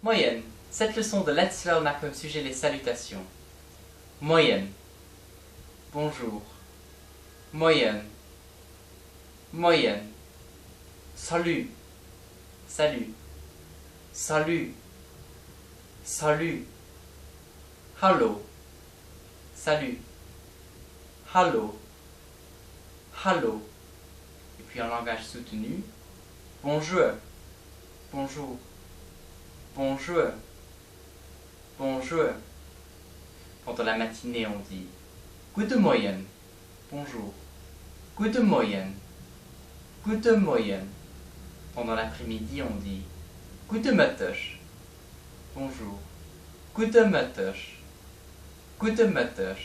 Moien, cette leçon de Let's Learn a comme sujet les salutations. Moien. Bonjour. Moien. Moien. Salut. Salut. Salut. Salut. Hallo. Salut. Hallo. Hallo. Et puis en langage soutenu, bonjour. Bonjour. Bonjour. Bonjour. Pendant la matinée, on dit Gudde Moien. Bonjour. Gudde Moien. Gudde Moien. Pendant l'après-midi, on dit Gudde Mëtteg. Bonjour. Gudde Mëtteg. Gudde Mëtteg.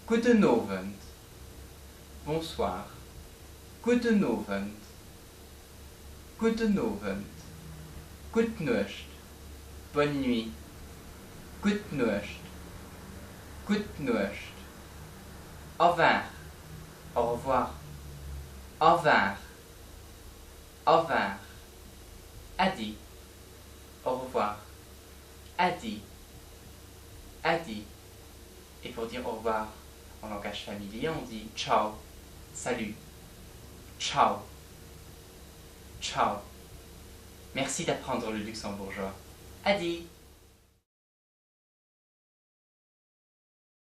Gudden Owend. Bonsoir. Gudden Owend. Gudden Owend. Gutt Nuecht. Bonne nuit. Gutt Nuecht. Gutt Nuecht. Au-war. Au revoir. Au-war. Au-war. Äddi. Au revoir. Äddi. Äddi. Et pour dire au revoir en langage familier, on dit ciao, salut, ciao, ciao. Merci d'apprendre le luxembourgeois. Äddi!